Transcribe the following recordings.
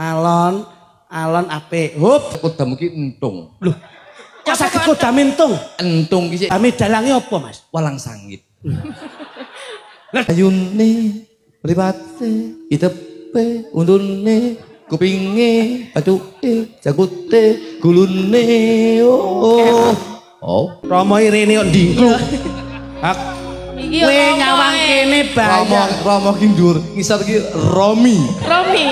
Alon, alon apik. Hup, Kodam ki entung. Loh. Kok saged kodam entung? Entung ki sik Ame dalange apa, Mas? Walang sangit. Ayune, mripate, itepe, untune, kupinge, bathuke, jangkute, gulune. Oh. Oh. Rama irene kok ndingkluk. Hak. Iki Kowe nyawang kene Rama bayar. Rama ki ndur, ngisor ki Romi. Romi.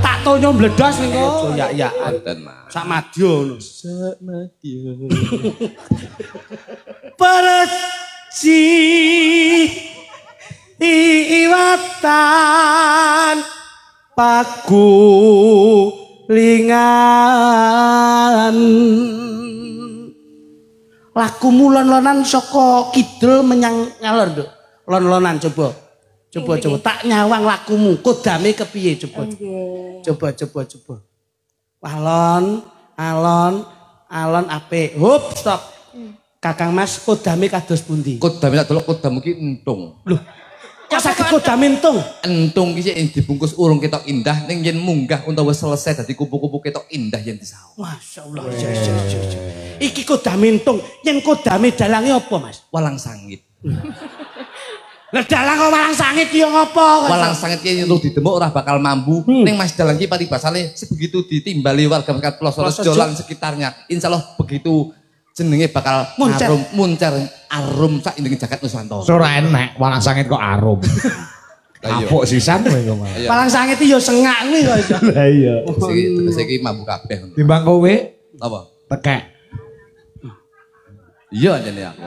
Tak tonyo mbledos ning kono. Ya-ya. Wonten, Mas. Sak madya ngono. Sak madya. Pereci iwatan pagulingan. Lakumu lon-lonan saka kidul menyang ngalor, Nduk. Lon-lonan coba. Coba coba tak nyawang lakumu, kodame kepiye coba. Coba coba coba. Alon, alon, alon apik. Hup, stop. Kakang Mas kodame kados pundi? Kodame tak delok kodam ki entung. Loh. Kok saged kodame entung? Entung ki sik dibungkus urung ketok indah ning yen munggah utawa selesai dadi kupu-kupu ketok indah yen disaut. Masyaallah. Iya iya iya. Iki kodame entung, yen kodame dalange apa, Mas? Walang sangit. Lah dalang kok walang sangit ki yo ngopo? Walang sangit ki yen didemok ora bakal mambu. Ning Mas dalang ki paribasane sebegitu ditimbali warga masyarakat Plosorejo lan sekitarnya. Insyaallah begitu jenenge bakal Muncer. Arum muncer arum sak indenge jagat Nusantara. Ora enek walang sangit kok arum. Apuk sisan kowe kok malah. Iya. Walang sangit ki yo sengak kuwi kok iso. Lah iya. Siki tegese iki mambu kabeh ngono. Timbang kowe Apa? tekek. Iya jane aku.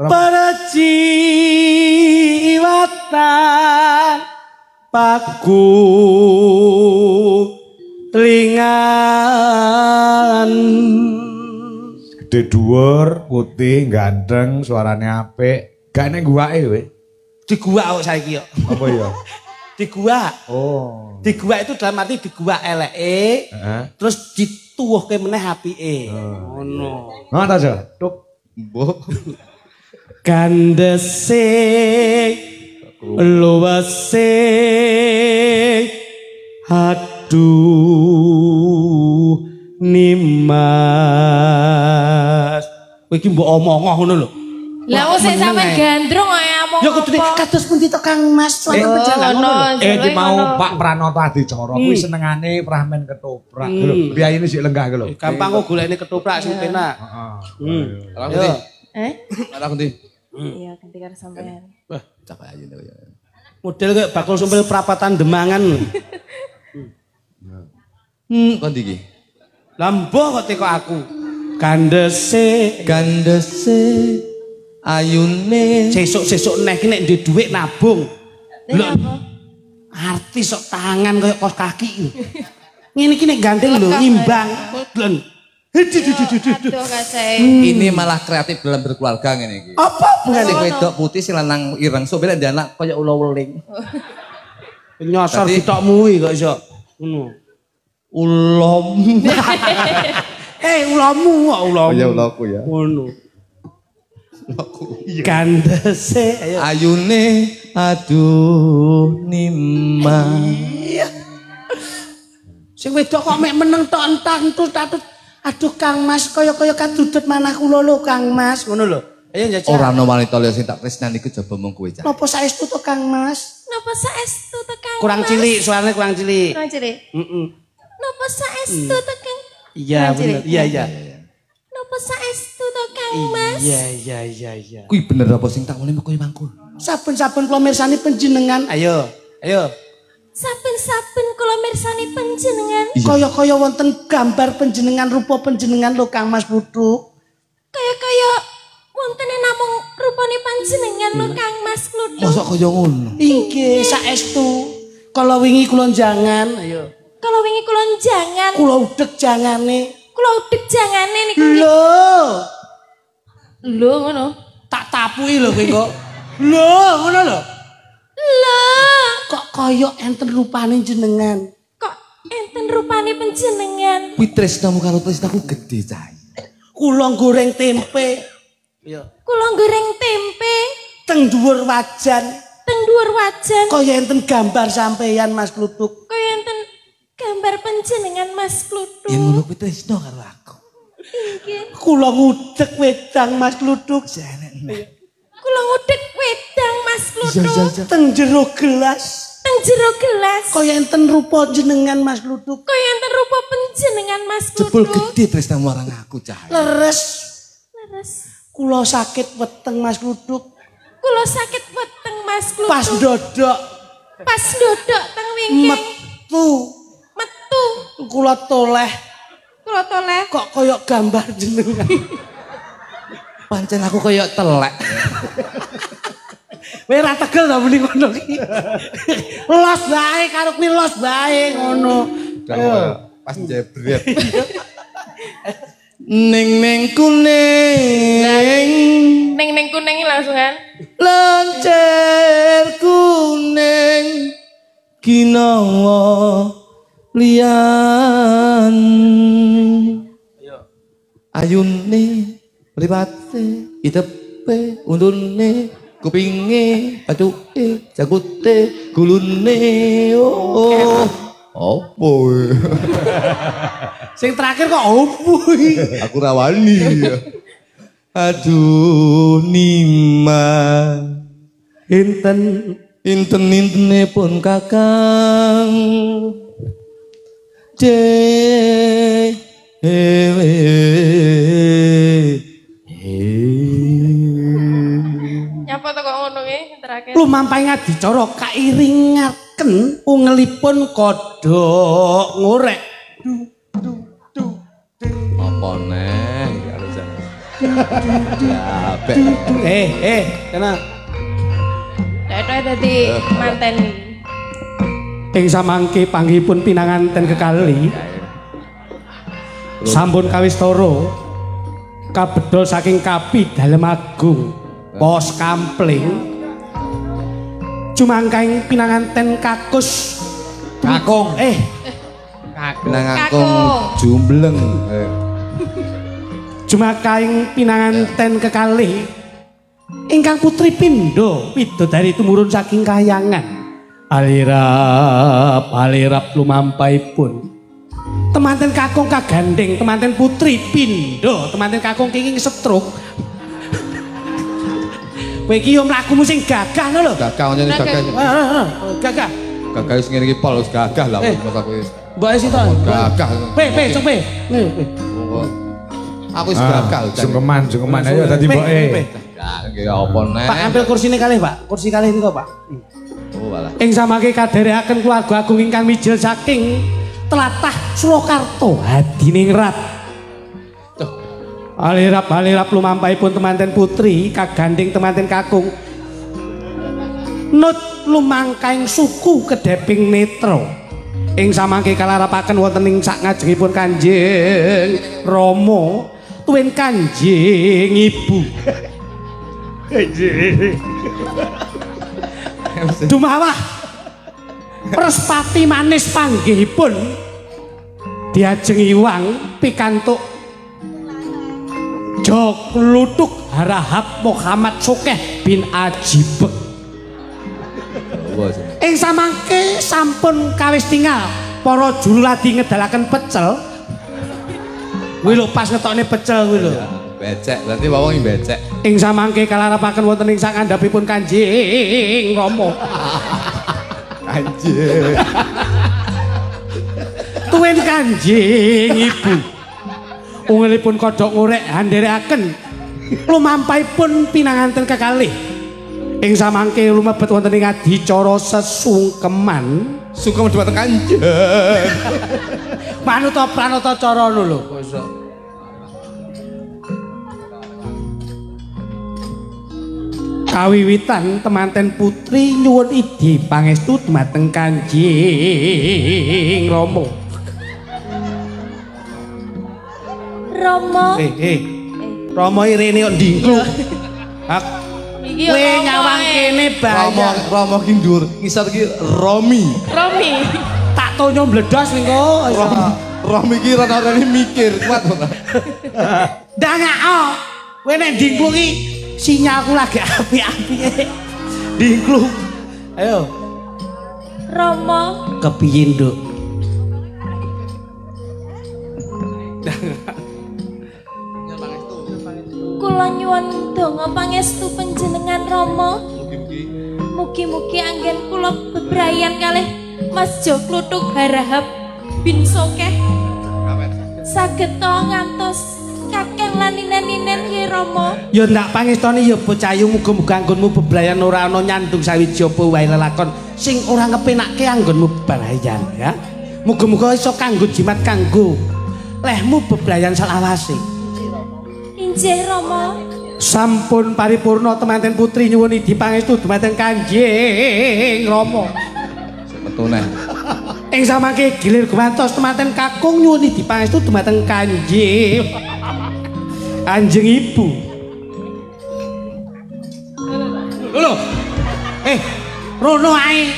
Pereci iwatan pagulingan. Gede dhuwur, putih, ganteng, suarane apik. Gak nek guwake kowe. Di gua kok saiki yo. Apa ya? Di gua. Oh. Di gua itu dalam arti di gua eleke, Heeh. terus dituwuhke meneh apike. Ngono. Ngono ta, Jo? Tuk. Mbok. Kandese luwese aduh nimas. Kowe iki mbok omong ngono lho. Lah wong sing sampean gandrung kaya omong. Ya kudune kados pundi to Kang Mas? Wonten penjalan ngono lho. Iki mau Pak Pranoto Adicara kuwi senengane pramen ketoprak. Lho, piyayine sik lenggah ki lho. Gampang kok golekne ketoprak sing penak. Heeh. Ora ngerti. Eh? Ora ngerti. Iya, ganti karo sampean. Wah, cah ayu kaya. Model kayak bakul sumpil perapatan Demangan. Kon ndi iki? Lah mbah kok teko aku. Kandese Gandese ayune sesuk-sesuk neh ki nek ndek dhuwit nabung. Lha apa? Artis sok tangan kaya kos kaki. Ngene iki nek gandeng lho ngimbang. Lho. Aduh kasae. Ini malah kreatif dalam berkeluarga ngene iki. Apa Sing hubungane? wedok putih sing lanang ireng sok ben anak kaya ula weling. Nyosor Berarti- ditokmu kuwi kok iso. Ngono. Ulom. Eh ulamu kok ulamu. Oh iya ulaku ya. Ngono. Ulaku. Kandese ayo. Ayune aduh nima. Iya. Sing wedok kok mek meneng tok entak entut tatut. Aduh Kang Mas kaya-kaya kadudut manah kula lho Kang Mas ngono lho. Ayo njajal. Ora ana wanita liya sing tak tresnani iku jaba mung kowe cah. Napa saestu to Kang Mas? Napa saestu to Kang? Kurang Mas? cilik, suaranya kurang cilik. Kurang cilik. Heeh. Napa saestu to Kang? Iya Kurang cilik. bener. Iya iya. Napa saestu to Kang Mas? Iya iya iya iya. Kuwi bener apa sing tak ngene kowe mangkul. Saben-saben kula mirsani panjenengan, ayo. Ayo. Saben-saben kula mirsani panjenengan Kaya-kaya wonten gambar panjenengan rupa panjenengan lho Kang Mas Puthuk. kaya-kaya wontene namung rupane panjenengan lho Kang Mas Kluthuk. Mosok kaya ngono. Inggih, saestu. Kala wingi kula jangan, ayo. Kala wingi kula jangan, Kula udeg jangane. kula udeg jangane niku. Lho, Lho ngono. tak tapuki lho kowe kok. Lho, ngono lho. Lho, Kok kaya enten rupane jenengan. kok enten rupane panjenengan? Kuwi tresnamu karo tresnaku gedhe cah. Kula goreng tempe. Iya. Kula goreng tempe Teng dhuwur wajan. teng dhuwur wajan. Kaya enten gambar sampeyan Mas Kluthuk. Kaya enten gambar panjenengan Mas Kluthuk. Yen ngono kuwi tresno karo aku. Inggih. Kula ngudek wedang Mas Kluthuk. Kula ngudek wedang Mas Kluthuk. Teng jero gelas. Teng jero gelas. Kaya enten rupa jenengan Mas Kluthuk. Kaya enten rupa panjenengan Mas Kluthuk. Jebul gedhe tresnamu marang aku cah. Leres. Leres. Kula sakit weteng Mas Kluthuk. Kula sakit weteng Mas Kluthuk. Pas dodok. Pas dodok teng wingking. Metu. Metu. Kula toleh. Kula toleh. Kok koyok gambar jenengan. Pancen aku koyok telek. Kowe ra tegel ta muni ngono ki. Los bae karo kuwi los bae ngono. Pas jebret. Ning ning kuning. Ning ning kuning langsungan. Lencer kuning kinawa liyan. Ayune mripate itepe undune kupinge bathuke jangkute gulune. Oh opo sing terakhir kok opo iki? Aku ra wani. Aduh Nima inten inten intene pun kakang C Nyapa to kok ngono ki terakhir. Lumampahing adicara kairingaken ungelipun kodhok ngorek. Du du du. Apa neh iki karo jan. Eh, kena. Tok dadi manten. Ing samangke panggihipun pinanganten kekali. Sampun kawistara kabedol saking Kapi Dalem Agung Pos Kampling cumangkaing pinanganten kakus kakung pinangakung jumbleng cumangkaing pinanganten kekalih ingkang putri pindha widodari tumurun saking kahyangan alirap alirap lumampahipun temanten kakung kagandheng temanten putri pindha temanten kakung kenging stroke. Kowe iki yo mlakumu sing gagah ngono lho. Gagah ngene gagah. Gagah. Gagah wis ngene iki pol wis gagah lah mas aku wis. Mbok sitok. Gagah. Pe pe cuk pe. Aku wis gagah. Sungkeman, sungkeman ayo dadi mboke. Ya nggih apa neh. Pak ambil kursine kalih, Pak. Kursi kalih niku, Pak. Oh walah. Ing samangke kadherekaken keluarga agung ingkang mijil saking tlatah Surakarta Hadiningrat. Alirap alirap lumampahipun temanten putri kagandheng temanten kakung nut lumangkaing suku kedheping netra ing samangke kalarapaken wonten ing sakngajengipun Kanjeng Rama tuwin Kanjeng Ibu. Dumawah Respati manis panggihipun diajeng iwang pikantuk Jok Kluthuk Harahap Muhammad Sokeh bin Ajibek. Ing samangke sampun kawis tinggal para juru ladi ngedalaken pecel. Kuwi lho pas ngetokne pecel kuwi lho. Becek, berarti wong iki becek. Ing samangke kalarapaken wonten ing sakandhapipun Kanjeng Rama. Kanjeng. Tuwin Kanjeng Ibu. Ungelipun kodhok ngorek handherekaken lumampahipun pinanganten kekalih. Ing samangke lumebet wonten ing adicara sesungkeman. Sungkem dhumateng Kanjeng. Manuta pranata cara ngono lho basa. Kawiwitan temanten putri nyuwun idhi pangestu dumateng Kanjeng Rama. Rama. Rama irene kok ndingkluk. Hak. Iki Kowe nyawang kene bayar. Rama ki ndur, ngisor ki Romi. Romi. Tak tonyo mbledos mengko. Romi ki rada-rada mikir kuat ora. Ndangako. Kowe nek ndingkluk ki sinyalku lagi apik-apike. Ndingkluk. Ayo. Rama. Kepiye, Nduk? Kula nyuwun donga pangestu panjenengan Rama. Mugi-mugi anggen kula bebrayan kalih Mas Jo Kluthuk Harahap bin Sokeh. Saged to ngantos kakeng lan ninen-ninen nggih Rama. Ya ndak pangestoni ya bocah ayu, muga-muga anggonmu bebrayan ora ana nyandung sawiji apa wae lelakon sing ora ngepenakke anggonmu bebrayan ya. Muga-muga iso kanggo jimat kanggo lehmu bebrayan selawase. Injih Rama. Sampun paripurna temanten putri nyuwun idi pangestu dumateng Kanjeng Rama. Metu neh. Ing samangke gilir gumantos temanten kakung nyuwun idi pangestu dumateng Kanjeng Kanjeng Ibu. Lho. Rono ae.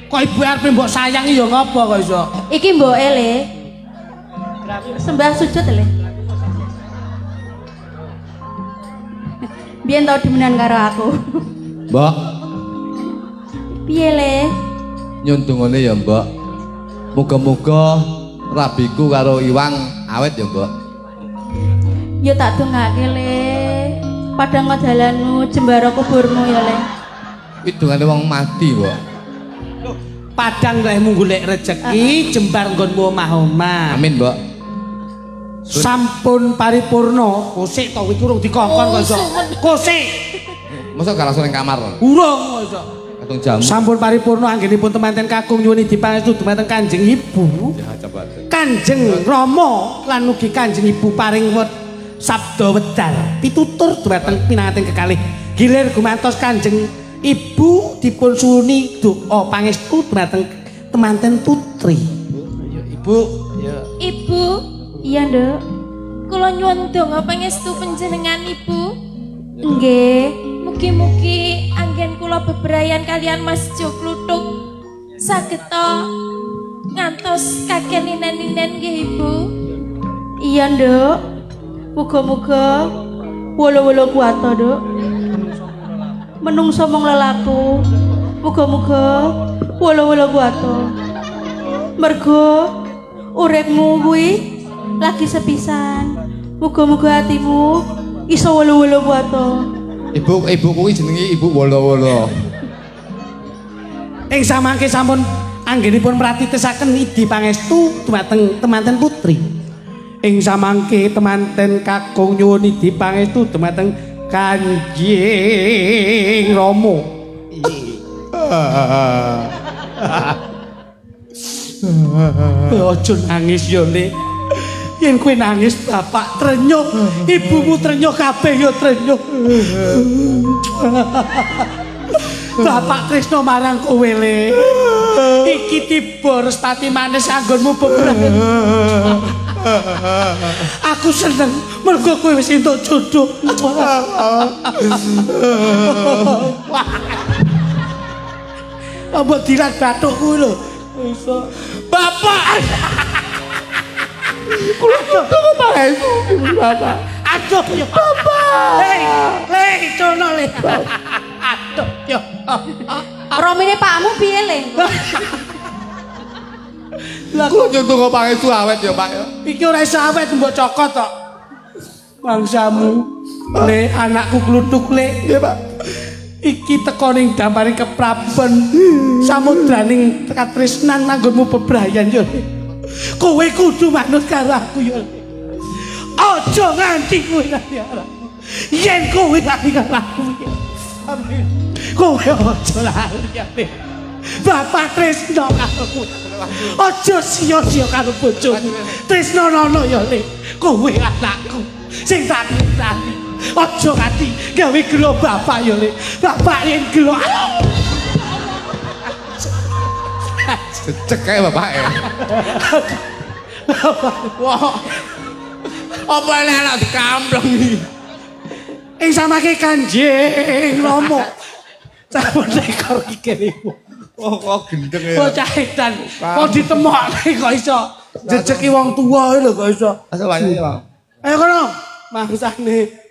Kok ibu arepe mbok sayangi ya ngopo kok iso? Iki mboke le. Sembah sujud le. Biyen tau demenan karo aku. Mbok. Piye le? Nyun dungane ya, Mbok. Muga-muga rabiku karo Iwang awet ya, Mbok. Ya tak dongake le. Padang dalanmu jembara kuburmu ya le. Kuwi dongane wong mati, Mbok. Padang lehmu golek rejeki, jembar nggonmu omah-omah. Amin, Mbok. Sampun paripurna. Kosik to iki urung dikongkon kok iso. Kosik. Mosok gak langsung ning kamar. Urung kok iso. Katung jamu. Sampun paripurna anggenipun temanten kakung nyuwun idi pangestu dumateng Kanjeng Ibu. Ya coba. Kanjeng Rama lan ugi Kanjeng Ibu paring sabda wedal pitutur dumateng pinanganten kekalih. Gilir gumantos Kanjeng Ibu dipun suwuni doa pangestu dumateng temanten putri. Ayo Ibu, ya. Ibu. Iya, Nduk. Kula nyuwun donga pangestu panjenengan Ibu. Nggih. Mugi-mugi anggen kula bebrayan kalian Mas Jo Kluthuk saged to ngantos kaken ninen-ninen nggih Ibu. Iya, Nduk. Muga-muga wolo-wolo kuwato, Nduk. Menungso mung lelaku. Muga-muga wolo-wolo kuwato. Mergo uripmu kuwi lagi sepisan. Muga-muga hatimu iso wolo-wolo kuwato. Ibu, ibu kuwi jenenge Ibu Wolo-wolo. Ing samangke sampun anggenipun pratitesaken idi pangestu dumateng temanten putri. Ing samangke temanten kakung nyuwun idi pangestu dumateng Kanjeng Rama. Aja nangis yo, Le. Yen kowe nangis bapak trenyuh, ibumu trenyuh kabeh yo trenyuh. Bapak tresno marang kowe, Le. Iki tiba respati manis anggonmu bebrayan. Aku seneng mergo kowe wis entuk jodoh. Mbok dilat bathukku lho. Iso. Bapak. Kula tunggu pangestu Bapak. Aduh ya Bapak. Le, le cono le. Aduh ya. Romine pakmu piye le? Lah kula nyuwun donga pangestu awet ya Pak ya. Iki ora iso awet mbok cokot tok. Bangsamu. Le anakku kluthuk le. Nggih Pak. Iki teko ning damparing kepraben samudraning katresnan anggonmu bebrayan yo. Kowe kudu manut karo aku yo. Aja nganti kowe lali karo aku. Yen kowe lali karo aku. Amin. Kowe aja lali ya. Bapak tresno karo kowe. Aja sia-sia karo bojomu. Tresno nono ya Le. Kowe anakku sing tak tresnani. Aja nganti gawe gelo bapak ya Le. Bapak yen gelo. Cecek kae bapake. Wah. Apa enek anak dikampleng iki? Ing samake Kanjeng Rama. Sampun ekor iki niku. Oh, kok gendeng ya. Bocah edan. Kok ditemokne kok iso jejeki wong tuwa lho kok iso. Ayo Pak. Ayo kono. Mangsane.